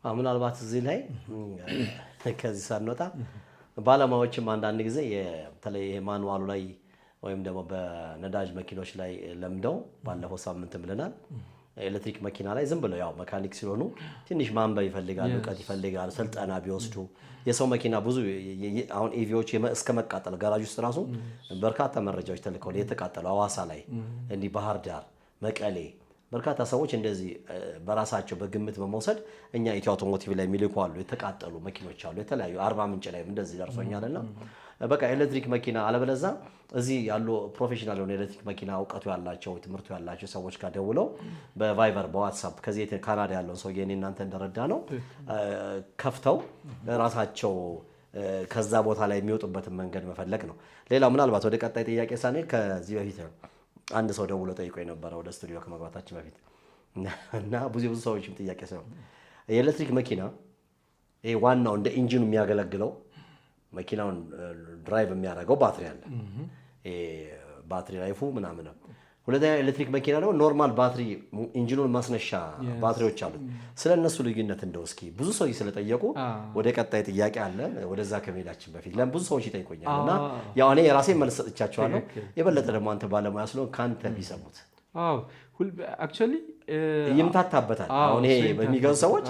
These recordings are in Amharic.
ምናልባት እዚህ ላይ ከዚህ ሳንወጣ ባለሙያዎችም አንዳንድ ጊዜ በተለይ ይሄ manual ኡ ላይ ወይም ደግሞ በነዳጅ መኪኖች ላይ ለምደው፣ ባለፈው ሳምንት ብለናል። ኤሌክትሪክ መኪና ላይ ዝም ብለው ያው መካኒክ ሲሆኑ ትንሽ ማንበብ ይፈልጋሉ፣ እውቀት ይፈልጋሉ፣ ስልጠና ቢወስዱ። የሰው መኪና ብዙ አሁን EV ዎች እስከ መቃጠል ጋራጅ ውስጥ ራሱ በርካታ መረጃዎች ተልከዋል። የተቃጠሉ ሐዋሳ ላይ፣ እንዲህ ባህር ዳር፣ መቀሌ በርካታ ሰዎች እንደዚህ በራሳቸው በግምት በመውሰድ እኛ ኢትዮ አውቶሞቲቭ ላይ የሚልኩ አሉ። የተቃጠሉ መኪኖች አሉ። የተለያዩ አርባ ምንጭ ላይ እንደዚህ ደርሶኛል። እና በቃ ኤሌክትሪክ መኪና አለበለዛ እዚህ ያሉ professional የሆኑ ኤሌክትሪክ መኪና እውቀቱ ያላቸው፣ ትምህርቱ ያላቸው ሰዎች ጋር ደውለው በ Viber፣ በ WhatsApp ከዚህ ካናዳ ያለውን ሰውዬ እኔ እናንተ እንደረዳ ነው ከፍተው ራሳቸው ከዛ ቦታ ላይ የሚወጡበትን መንገድ መፈለግ ነው። ሌላው ምናልባት ወደ ቀጣይ ጥያቄ ሳንሄድ ከዚህ በፊት አንድ ሰው ደውሎ ጠይቆ የነበረ ወደ ስቱዲዮ ከመግባታችን በፊት እና ብዙ ብዙ ሰዎችም ጥያቄ ሰው የኤሌክትሪክ መኪና ይሄ ዋናው እንደ engine ኡ የሚያገለግለው መኪናውን drive የሚያደርገው ባትሪ አለ። ይሄ battery life ኡ ምናምን ነው። ሁለተኛ ኤሌክትሪክ መኪና ደግሞ normal ባትሪ engine ኡን ማስነሻ ባትሪዎች አሉት። ስለ እነሱ ልዩነት እንደው እስኪ ብዙ ሰዎች ስለጠየቁ ወደ ቀጣይ ጥያቄ አለ። ወደዛ ከመሄዳችን በፊት ለምን ብዙ ሰዎች ይጠይቁኛል እና ያው እኔ የራሴን መልስ ሰጥቻቸዋለሁ። የበለጠ ደግሞ አንተ ባለሙያ ስለሆንክ ከአንተ ቢሰሙት። አዎ፣ actually ይምታታበታል። አሁን ይሄ በሚገዙ ሰዎች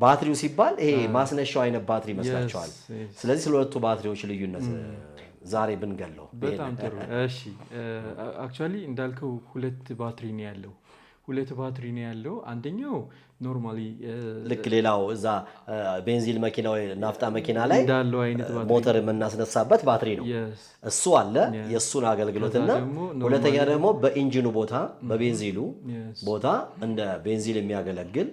ባትሪው ሲባል ይሄ ማስነሻው አይነት ባትሪ ይመስላቸዋል። ስለዚህ ስለ ሁለቱ ባትሪዎች ልዩነት ዛሬ ብንገለው። በጣም ጥሩ። እሺ፣ actually እንዳልከው ሁለት ባትሪ ነው ያለው። ሁለት ባትሪ ነው ያለው። አንደኛው normally ልክ ሌላው እዛ ቤንዚን መኪና ወይ ናፍጣ መኪና ላይ እንዳለው አይነት ባትሪ ሞተር የምናስነሳበት ባትሪ ነው። እሱ አለ የእሱን አገልግሎትና ሁለተኛ ደግሞ በ engine ኡ ቦታ፣ በቤንዚሉ ቦታ እንደ ቤንዚል የሚያገለግል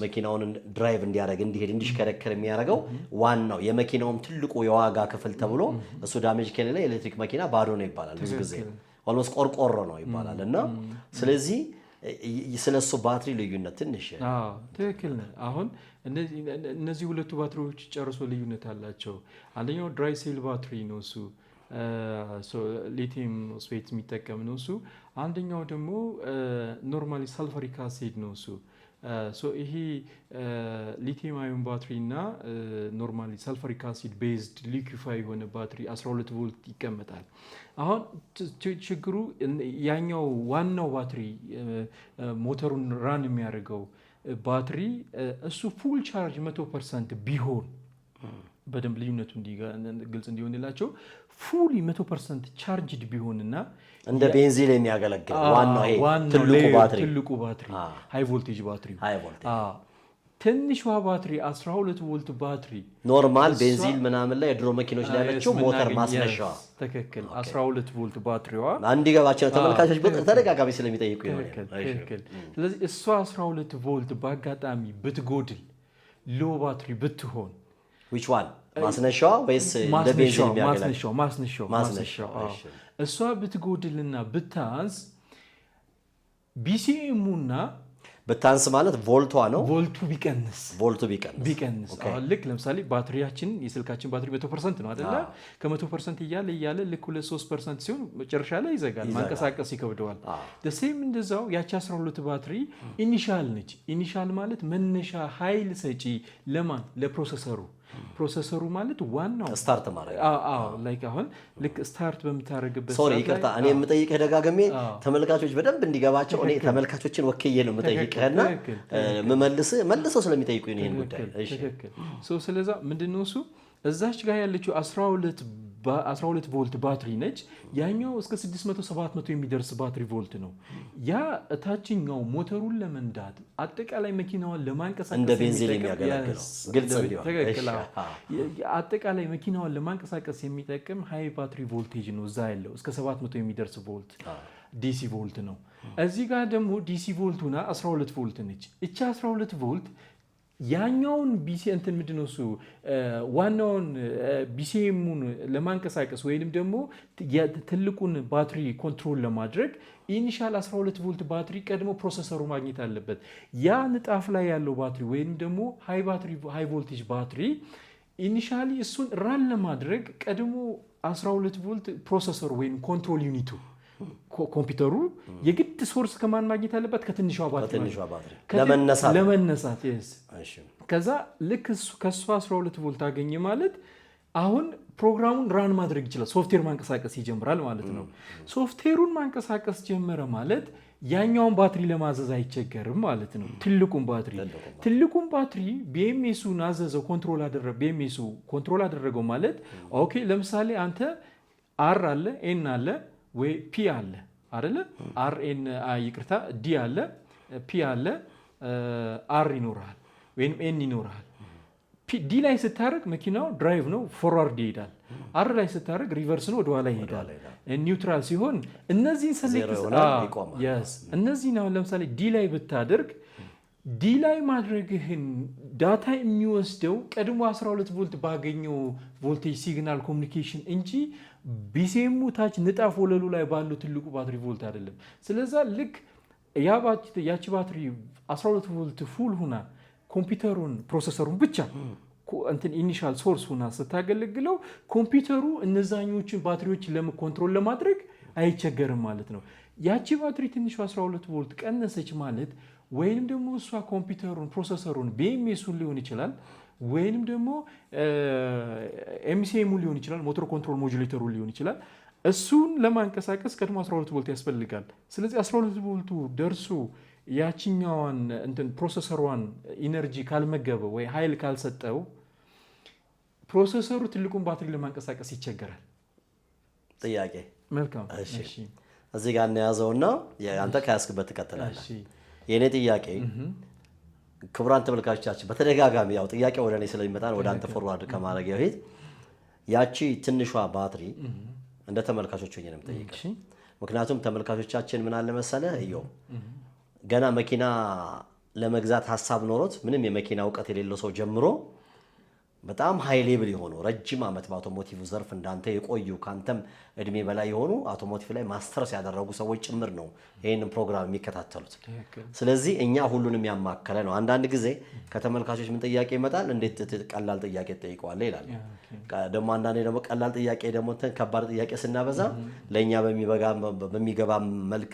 መኪናውን drive እንዲያደርግ፣ እንዲሄድ፣ እንዲሽከረከር የሚያደርገው ዋናው የመኪናውም ትልቁ የዋጋ ክፍል ተብሎ እሱ damage ከሌለ የኤሌክትሪክ መኪና ባዶ ነው ይባላል። ብዙ ጊዜ almost ቆርቆሮ ነው ይባላል። እና ስለዚህ ስለ እሱ ባትሪ ልዩነት ትንሽ። ትክክል ነህ። አሁን እነዚህ ሁለቱ ባትሪዎች ጨርሶ ልዩነት አላቸው። አንደኛው dry cell battery ነው፣ እሱ lithium phosphate የሚጠቀም ነው እሱ። አንደኛው ደግሞ normally sulfuric acid ነው እሱ። ይሄ lithium ion battery እና normally sulfuric acid based liquefy የሆነ ባትሪ 12 ቮልት ይቀመጣል። አሁን ችግሩ ያኛው ዋናው ባትሪ ሞተሩን run የሚያደርገው ባትሪ እሱ full charge 100% ቢሆን፣ በደንብ ልዩነቱ ግልጽ እንዲሆንላቸው፣ fully 100% charged ቢሆንና እንደ ቤንዚን የሚያገለግል ዋናው ይሄ ትልቁ ባትሪ። ትልቁ ባትሪ፣ high voltage ባትሪ፣ ትንሿ ባትሪ 12 ቮልት ባትሪ normal ቤንዚን ምናምን ላይ የድሮ መኪኖች ላይ ያለችው ሞተር ማስነሻዋ። ትክክል፣ 12 ቮልት ባትሪዋ። እንዲገባቸው ተመልካቾች ተደጋጋሚ ስለሚጠይቁ። ትክክል። ስለዚህ እሷ 12 ቮልት በአጋጣሚ ብትጎድል፣ low battery ብትሆን Which one? ማስነሻዋ ወይስ እንደ ቤንዚን የሚያገለግል? ማስነሻው። ማስነሻው። እሷ ብትጎድልና ብታንስ BCM ኡና ብታንስ ማለት ቮልቷ ነው። ቮልቱ ቢቀንስ። ቮልቱ ቢቀንስ። ቢቀንስ። አሁን ልክ ለምሳሌ ባትሪያችን፣ የስልካችን ባትሪ 100% ነው አይደለ? ከ100% እያለ እያለ ልክ 2-3% ሲሆን መጨረሻ ላይ ይዘጋል፣ ማንቀሳቀስ ይከብደዋል። Same እንደዛው ያቺ 12 ባትሪ initial ነች። Initial ማለት መነሻ ኃይል ሰጪ ለማን? ለ processor ኡ። Processor ኡ ማለት ዋናው start ማድረግ። Like አሁን ልክ start በምታደርግበት Sorry፣ ይቅርታ፣ እኔ የምጠይቅህ ደጋግሜ ተመልካቾች በደንብ እንዲገባቸው፣ እኔ ተመልካቾችን ወክዬ ነው የምጠይቅህና የምመልስህ መልሰው ስለሚጠይቁኝ ይህን ጉዳይ። ትክክል። ስለዛ ምንድነው እሱ እዛች ጋር ያለችው 12 ቮልት ባትሪ ነች። ያኛው እስከ 600 700 የሚደርስ ባትሪ ቮልት ነው። ያ እታችኛው ሞተሩን ለመንዳት፣ አጠቃላይ መኪናዋን ለማንቀሳቀስ እንደ ቤንዚን የሚያገለግለው ግልጽ እንዲሆን። አጠቃላይ መኪናዋን ለማንቀሳቀስ የሚጠቅም high battery voltage ነው እዛ ያለው፣ እስከ 700 የሚደርስ ቮልት DC ቮልት ነው። እዚህ ጋር ደግሞ DC ቮልት ሁና 12 ቮልት ነች። እቺ 12 ቮልት ያኛውን BC እንትን ምንድን ነው እሱ ዋናውን BCM ኡን ለማንቀሳቀስ ወይንም ደግሞ ትልቁን ባትሪ control ለማድረግ initial 12 ቮልት ባትሪ ቀድሞ processor ኡ ማግኘት አለበት። ያ ንጣፍ ላይ ያለው ባትሪ ወይንም ደግሞ high battery high voltage ባትሪ initially እሱን run ለማድረግ ቀድሞ 12 ቮልት processor ኡ ወይም control unit ኡ ኮምፒውተሩ የግድ source ከማን ማግኘት አለበት? ከትንሿ ባትሪ። ከትንሿ ባትሪ ለመነሳት። ለመነሳት፣ yes። ከዛ ልክ ከእሷ 12 ቮልት አገኘ ማለት አሁን ፕሮግራሙን run ማድረግ ይችላል። ሶፍትዌር ማንቀሳቀስ ይጀምራል ማለት ነው። ሶፍትዌሩን ማንቀሳቀስ ጀመረ ማለት ያኛውን ባትሪ ለማዘዝ አይቸገርም ማለት ነው። ትልቁን ባትሪ BMS ኡን አዘዘው፣ control አደረገ። BMS ኡ control አደረገው ማለት okay፣ ለምሳሌ አንተ R አለ፣ N አለ ወይ P አለ አይደለ? R N፣ ይቅርታ፣ D አለ፣ P አለ፣ R ይኖርሃል ወይም N ይኖርሃል። D ላይ ስታደርግ መኪናው drive ነው፣ forward ይሄዳል። R ላይ ስታደርግ reverse ነው፣ ወደኋላ ይሄዳል። Neutral ሲሆን እነዚህን select እነዚህን አሁን ለምሳሌ D ላይ ብታደርግ፣ D ላይ ማድረግህን data የሚወስደው ቀድሞ 12 ቮልት ባገኘው voltage signal communication እንጂ BCM ኡ ታች ንጣፍ ወለሉ ላይ ባለው ትልቁ ባትሪ ቮልት አይደለም። ስለዛ ልክ ያቺ ባትሪ 12 ቮልት full ሁና ኮምፒውተሩን processor ኡን ብቻ እንትን initial source ሁና ስታገለግለው ኮምፒውተሩ እነዛኞችን ባትሪዎችን control ለማድረግ አይቸገርም ማለት ነው። ያቺ ባትሪ ትንሹ 12 ቮልት ቀነሰች ማለት ወይንም ደግሞ እሷ ኮምፒውተሩን processor ኡን BMS ኡን ሊሆን ይችላል ወይንም ደግሞ MCM ኡ ሊሆን ይችላል፣ motor control modulator ኡ ሊሆን ይችላል። እሱን ለማንቀሳቀስ ቀድሞ 12 ቮልት ያስፈልጋል። ስለዚህ 12 ቮልቱ ደርሶ ያችኛዋን እንትን processor ሯን energy ካልመገበው ወይ ኃይል ካልሰጠው processor ኡ ትልቁን ባትሪ ለማንቀሳቀስ ይቸገራል። ጥያቄ። መልካም። እዚህ ጋር እንያዘውና አንተ ከያዝክበት ትቀጥላለህ። የእኔ ጥያቄ፣ ክቡራን ተመልካቾቻችን፣ በተደጋጋሚ ያው ጥያቄ ወደ እኔ ስለሚመጣ ወደ አንተ forward ከማድረግ በፊት ያቺ ትንሿ ባትሪ እንደ ተመልካቾች ሆኜ ነው የምጠይቀው። ምክንያቱም ተመልካቾቻችን ምን አለ መሰለህ እየው፣ ገና መኪና ለመግዛት ሀሳብ ኖሮት ምንም የመኪና እውቀት የሌለው ሰው ጀምሮ በጣም high level የሆኑ፣ ረጅም ዓመት በ automotive ዘርፍ እንዳንተ የቆዩ፣ ከአንተም እድሜ በላይ የሆኑ፣ automotive ላይ ማስተርስ ያደረጉ ሰዎች ጭምር ነው ይህንን ፕሮግራም የሚከታተሉት። ስለዚህ እኛ ሁሉንም ያማከለ ነው። አንዳንድ ጊዜ ከተመልካቾች ምን ጥያቄ ይመጣል? እንዴት ቀላል ጥያቄ ትጠይቀዋለህ ይላል። ደግሞ አንዳንዴ ደግሞ ቀላል ጥያቄ ደግሞ እንትን ከባድ ጥያቄ ስናበዛ ለእኛ በሚገባ መልክ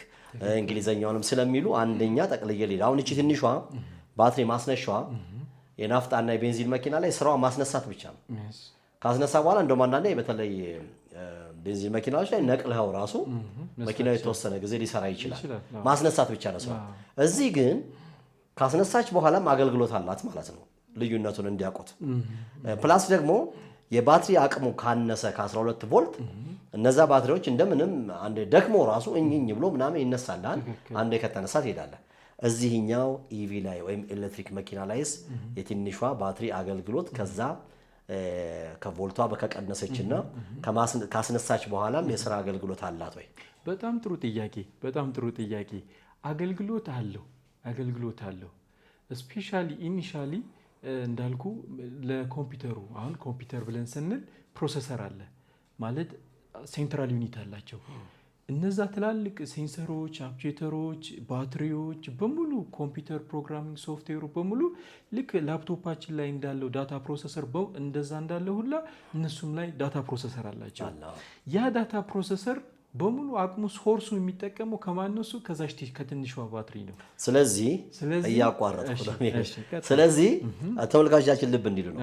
እንግሊዘኛውንም ስለሚሉ አንደኛ ጠቅልዬ ልሂድ። አሁን እቺ ትንሿ ባትሪ ማስነሻዋ የናፍጣና የቤንዚን መኪና ላይ ስራዋ ማስነሳት ብቻ ነው። ካስነሳ በኋላ እንደውም አንዳንዴ በተለይ ቤንዚን መኪናዎች ላይ ነቅልኸው ራሱ መኪናው የተወሰነ ጊዜ ሊሰራ ይችላል። ማስነሳት ብቻ ነው ስራው። እዚህ ግን ካስነሳች በኋላም አገልግሎት አላት ማለት ነው። ልዩነቱን እንዲያውቁት። Plus ደግሞ የባትሪ አቅሙ ካነሰ ከ12 ቮልት እነዛ ባትሪዎች እንደምንም አንዴ ደክሞ ራሱ እኝኝ ብሎ ምናምን ይነሳልሃል። አንዴ ከተነሳ ትሄዳለህ። እዚህኛው EV ላይ ወይም ኤሌክትሪክ መኪና ላይስ የትንሿ ባትሪ አገልግሎት ከዛ ከቮልቷ ከቀነሰችና ካስነሳች በኋላም የስራ አገልግሎት አላት ወይ? በጣም ጥሩ ጥያቄ። በጣም ጥሩ ጥያቄ። አገልግሎት አለው። አገልግሎት አለው። Especially initially እንዳልኩ ለኮምፒውተሩ፣ አሁን ኮምፒውተር ብለን ስንል processor አለ ማለት central unit አላቸው። እነዛ ትላልቅ sensor ኦች፣ actuator ኦች፣ ባትሪዎች በሙሉ፣ computer programming ሶፍትዌሩ በሙሉ ልክ ላፕቶፓችን ላይ እንዳለው data processor እንደዛ እንዳለ ሁላ እነሱም ላይ data processor አላቸው። ያ data processor በሙሉ አቅሙ source ኡ የሚጠቀመው ከማነው? እሱ ከዛች ከትንሿ ባትሪ ነው። ስለዚህ እያቋረጥኩ ነው። ስለዚህ ተመልካቾቻችን ልብ እንዲሉ ነው።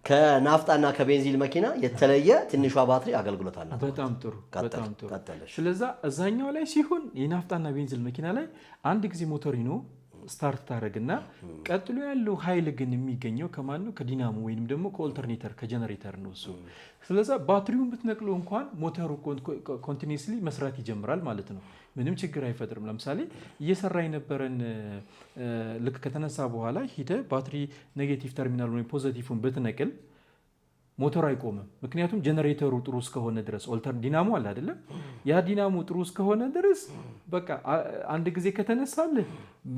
ከናፍጣና ከቤንዚን መኪና የተለየ ትንሿ ባትሪ አገልግሎት አላት። በጣም ጥሩ፣ በጣም ጥሩ። ስለዛ እዛኛው ላይ ሲሆን የናፍጣና ቤንዚን መኪና ላይ አንድ ጊዜ ሞተሪኖ start ታደረግና ቀጥሎ ያለው ኃይል ግን የሚገኘው ከማን ነው? ከዲናሞ ወይንም ደግሞ ከ alternator፣ ከጀነሬተር ነው እሱ። ስለዛ ባትሪውን ብትነቅሎ እንኳን ሞተሩ continuously መስራት ይጀምራል ማለት ነው። ምንም ችግር አይፈጥርም። ለምሳሌ እየሰራ የነበረን ልክ ከተነሳ በኋላ ሂደ ባትሪ negative terminal ወይም positive ን ብትነቅል ሞተሩ አይቆምም። ምክንያቱም ጀነሬተሩ ጥሩ እስከሆነ ድረስ፣ ዲናሞ አለ አይደለም? ያ ዲናሞ ጥሩ እስከሆነ ድረስ በቃ አንድ ጊዜ ከተነሳልህ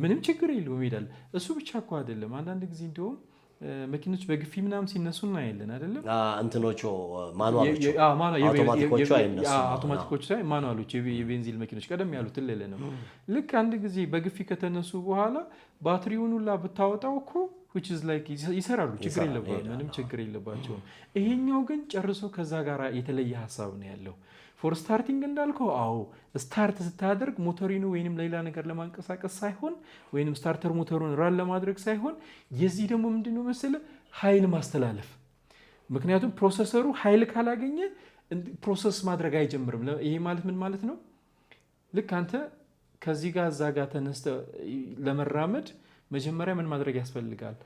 ምንም ችግር የለውም ይሄዳል። እሱ ብቻ እኮ አይደለም። አንዳንድ ጊዜ እንዲሁም መኪኖች በግፊ ምናምን ሲነሱ እናያለን አይደለም? እንትኖቹ manual ኦቹ፣ አውቶማቲኮቹ አይነሱም። አውቶማቲኮቹ ሳይሆን manual ኦች፣ የቤንዚን መኪኖች ቀደም ያሉት ልልህ ነው። ልክ አንድ ጊዜ በግፊ ከተነሱ በኋላ ባትሪውን ሁላ ብታወጣው እኮ which is like ይሰራሉ፣ ችግር ምንም ችግር የለባቸውም። ይሄኛው ግን ጨርሶ ከዛ ጋር የተለየ ሀሳብ ነው ያለው። For starting እንዳልከው አዎ፣ start ስታደርግ ሞተሪኑ ወይንም ሌላ ነገር ለማንቀሳቀስ ሳይሆን ወይንም starter ሞተሩን run ለማድረግ ሳይሆን የዚህ ደግሞ ምንድነው መሰለህ ኃይል ማስተላለፍ። ምክንያቱም processor ኡ ኃይል ካላገኘ process ማድረግ አይጀምርም። ይሄ ማለት ምን ማለት ነው? ልክ አንተ ከዚህ ጋር እዛ ጋር ተነስተህ ለመራመድ መጀመሪያ ምን ማድረግ ያስፈልጋል?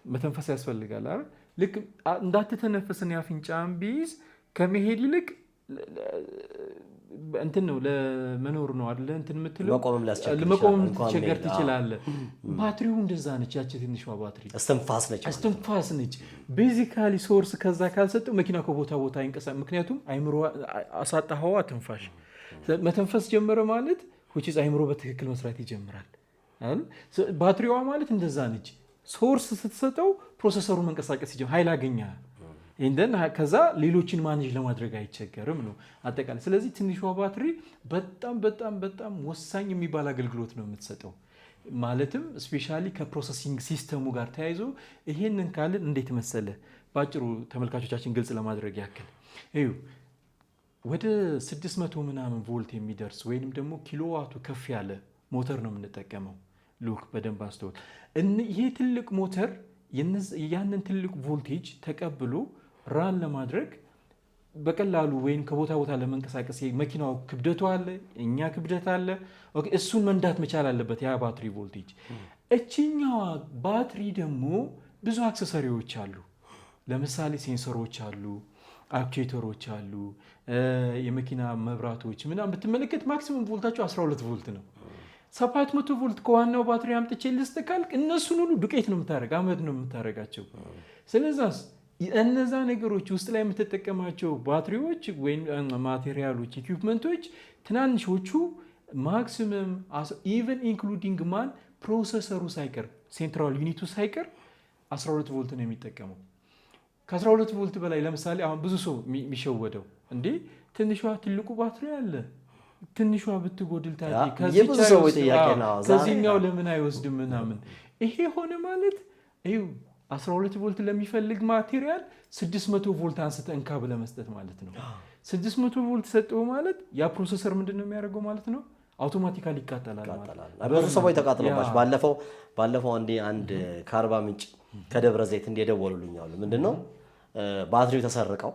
መተንፈስ ያስፈልጋል አይደል? ልክ እንዳትተነፍስን ያፍንጫን ቢይዝ ከመሄድ ይልቅ እንትን ነው ለመኖር ነው አይደለ? እንትን የምትለው መቆምም ልትቸገር ትችላለህ። ባትሪው እንደዛ ነች። ያቺ ትንሿ ባትሪ እስትንፋስ ነች፣ እስትንፋስ ነች። Basically source ከዛ ካልሰጠው መኪና ከቦታ ቦታ አይንቀሳ። ምክንያቱም አይምሮ አሳጣኸዋ ትንፋሽ መተንፈስ ጀመረ ማለት which is አይምሮ በትክክል መስራት ይጀምራል። ባትሪዋ ማለት እንደዛ ነች። Source ስትሰጠው processor ኡ መንቀሳቀስ ይጀምራል፣ ኃይል አገኘ። And ከዛ ሌሎችን manage ለማድረግ አይቸገርም ነው አጠቃላይ። ስለዚህ ትንሿ ባትሪ በጣም በጣም በጣም ወሳኝ የሚባል አገልግሎት ነው የምትሰጠው። ማለትም especially ከ processing system ኡ ጋር ተያይዞ ይሄንን ካልን እንዴት መሰለ በአጭሩ ተመልካቾቻችን ግልጽ ለማድረግ ያክል እዩ፣ ወደ 600 ምናምን ቮልት የሚደርስ ወይንም ደግሞ ኪሎዋቱ ከፍ ያለ ሞተር ነው የምንጠቀመው። Look፣ በደንብ አስተውል። ይሄ ትልቅ ሞተር ያንን ትልቅ ቮልቴጅ ተቀብሎ run ለማድረግ በቀላሉ ወይም ከቦታ ቦታ ለመንቀሳቀስ መኪናው ክብደቱ አለ፣ እኛ ክብደት አለ። እሱን መንዳት መቻል አለበት ያ ባትሪ ቮልቴጅ። እችኛዋ ባትሪ ደግሞ ብዙ accessory ዎች አሉ። ለምሳሌ sensor ኦች አሉ፣ actuator ኦች አሉ፣ የመኪና መብራቶች ምናምን ብትመለከት maximum ቮልታቸው 12 ቮልት ነው። 700 ቮልት ከዋናው ባትሪ አምጥቼ ልስጥ ካልክ እነሱን ሁሉ ዱቄት ነው የምታደርግ፣ አመድ ነው የምታደርጋቸው። ስለዛስ እነዛ ነገሮች ውስጥ ላይ የምትጠቀማቸው ባትሪዎች ወይም material ኦች፣ equipment ኦች ትናንሾቹ maximum even including ማን processor ኡ ሳይቀር central unit ኡ ሳይቀር 12 ቮልት ነው የሚጠቀመው። ከ12 ቮልት በላይ ለምሳሌ አሁን ብዙ ሰው የሚሸወደው እንዴ ትንሿ ትልቁ ባትሪ አለ፣ ትንሿ ብትጎድል ታዲያ የብዙ ሰዎች ጥያቄ ነው። ከዚህኛው ለምን አይወስድም ምናምን። ይሄ ሆነ ማለት ይኸው 12 ቮልት ለሚፈልግ material 600 ቮልት አንስተህ እንካ ብለህ መስጠት ማለት ነው። 600 ቮልት ሰጠው ማለት ያ processor ምንድን ነው የሚያደርገው ማለት ነው? Automatically ይቃጠላል ማለት ነው። ብዙ ሰዎች ተቃጥሎባቸው ባለፈው አንድ ከአርባ ምንጭ ከደብረ ዘይት እንዲደወሉልኝ አሉ። ምንድን ነው ባትሪው ተሰርቀው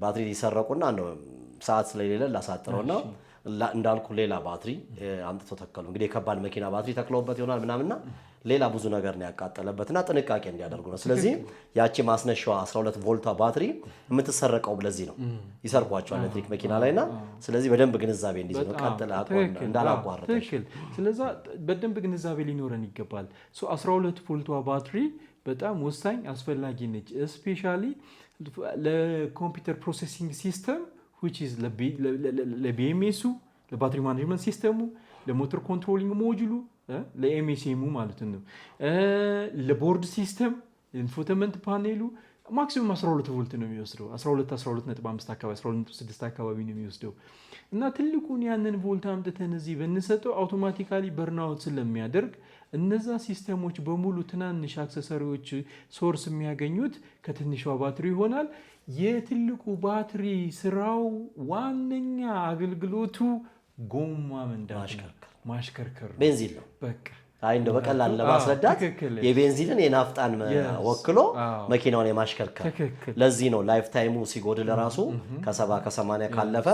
ባትሪ ይሰረቁና ሰዓት ስለሌለ ላሳጥረውና እንዳልኩ ሌላ ባትሪ አምጥቶ ተከሉ። እንግዲህ የከባድ መኪና ባትሪ ተክለውበት ይሆናል ምናምንና ሌላ ብዙ ነገር ነው ያቃጠለበትና ጥንቃቄ እንዲያደርጉ ነው። ስለዚህ ያቺ ማስነሻዋ 12 ቮልቷ ባትሪ የምትሰረቀው ለዚህ ነው፣ ይሰርቋቸዋል ኤሌክትሪክ መኪና ላይና ስለዚህ በደንብ ግንዛቤ እንዲይዙ ነው። ቀጥል እንዳላቋርጥ። ትክክል። ስለዛ በደንብ ግንዛቤ ሊኖረን ይገባል። 12 ቮልቷ ባትሪ በጣም ወሳኝ አስፈላጊ ነች። Especially ለኮምፒውተር processing system which is ለቢኤምኤሱ፣ ለባትሪ ማኔጅመንት ሲስተሙ፣ ለሞተር ኮንትሮሊንግ ሞጁሉ፣ ለኤምኤስኤሙ ማለት ነው፣ ለ board system፣ infotainment panel ኡ maximum 12 ቮልት ነው የሚወስደው። 12፣ 12.5 አካባቢ፣ 12.6 አካባቢ ነው የሚወስደው። እና ትልቁን ያንን ቮልት አምጥተን እዚህ ብንሰጠው automatically burnout ስለሚያደርግ እነዛ system ኦች በሙሉ ትናንሽ accessory ዎች source የሚያገኙት ከትንሿ ባትሪ ይሆናል። የትልቁ ባትሪ ስራው ዋነኛ አገልግሎቱ ጎማ መንዳት፣ ማሽከርከር፣ ቤንዚን ነው። በቃ። አይ እንደው በቀላል ለማስረዳት የቤንዚንን የናፍጣን ወክሎ መኪናውን የማሽከርከር። ለዚህ ነው life time ኡ ሲጎድል ራሱ ከ70 ከ80 ካለፈ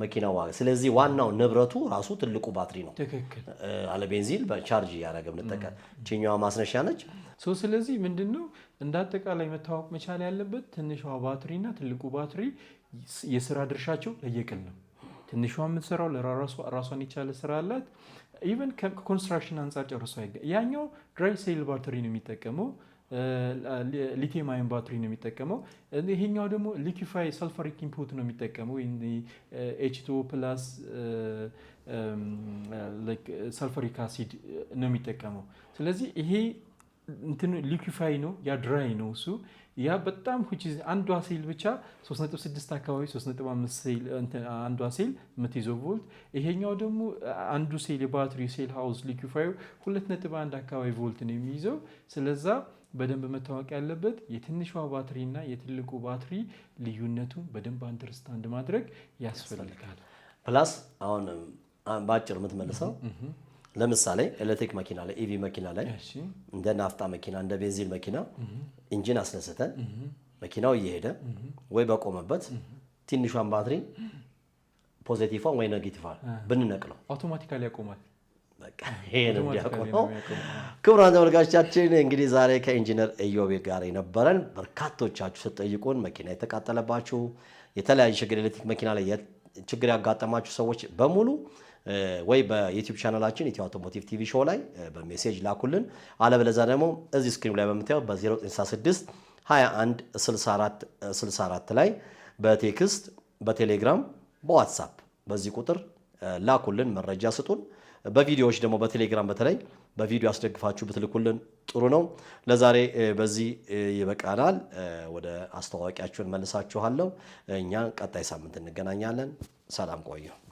መኪናው ዋጋ። ስለዚህ ዋናው ንብረቱ ራሱ ትልቁ ባትሪ ነው። አለ ቤንዚን በቻርጅ እያደረገ ብንጠቀም ችኛዋ ማስነሻ ነች። ስለዚህ ምንድን ነው እንደ አጠቃላይ መታወቅ መቻል ያለበት ትንሿ ባትሪ እና ትልቁ ባትሪ የስራ ድርሻቸው ለየቅል ነው። ትንሿ የምትሰራው ራሷን የቻለ ስራ አላት። Even ከ construction አንጻር ጨርሶ ያኛው dry cell ባትሪ ነው የሚጠቀመው፣ lithium ion ባትሪ ነው የሚጠቀመው። ይሄኛው ደግሞ liquefy sulfuric input ነው የሚጠቀመው፣ H2 plus sulfuric acid ነው የሚጠቀመው። ስለዚህ ይሄ እንትኑ liquefy ነው፣ ያ dry ነው እሱ። ያ በጣም which is አንዷ ሴል ብቻ 3.6 አካባቢ፣ 3.5 ሴል እንትን አንዷ ሴል የምትይዘው ቮልት፣ ይሄኛው ደግሞ አንዱ ሴል የባትሪ cell house liquefy 2.1 አካባቢ ቮልት ነው የሚይዘው። ስለዛ በደንብ መታወቅ ያለበት የትንሿ ባትሪ እና የትልቁ ባትሪ ልዩነቱን በደንብ understand ማድረግ ያስፈልጋል። Plus አሁን በአጭር የምትመልሰው፣ ለምሳሌ ኤሌክትሪክ መኪና ላይ፣ EV መኪና ላይ እንደ ናፍጣ መኪና፣ እንደ ቤንዚን መኪና engine አስነስተን መኪናው እየሄደ ወይ በቆመበት ትንሿን ባትሪ positive ን ወይ negative ን ብንነቅለው Automatically ያቆማል። በቃ ይሄን እንዲያውቁ Automatically ነው። ነው የሚያቆመው። ክቡራን ተመልካቾቻችን፣ እንግዲህ ዛሬ ከኢንጂነር ኢዮብ ጋር የነበረን፣ በርካቶቻችሁ ስትጠይቁን መኪና የተቃጠለባችሁ፣ የተለያዩ ችግር ኤሌክትሪክ መኪና ላይ ችግር ያጋጠማችሁ ሰዎች በሙሉ ወይ በ YouTube ቻናላችን ኢትዮ አውቶሞቲቭ TV Show ላይ በ message ላኩልን። አለበለዚያ ደግሞ እዚህ screen ኑ ላይ በምታየው በ0966 21 64 64 ላይ በ text፣ በቴሌግራም፣ በ WhatsApp በዚህ ቁጥር ላኩልን፣ መረጃ ስጡን። በቪዲዮዎች ደግሞ በቴሌግራም በተለይ በቪዲዮ አስደግፋችሁ ብትልኩልን ጥሩ ነው። ለዛሬ በዚህ ይበቃናል። ወደ አስተዋዋቂያችሁን መልሳችኋለሁ። እኛ ቀጣይ ሳምንት እንገናኛለን። ሰላም ቆዩ።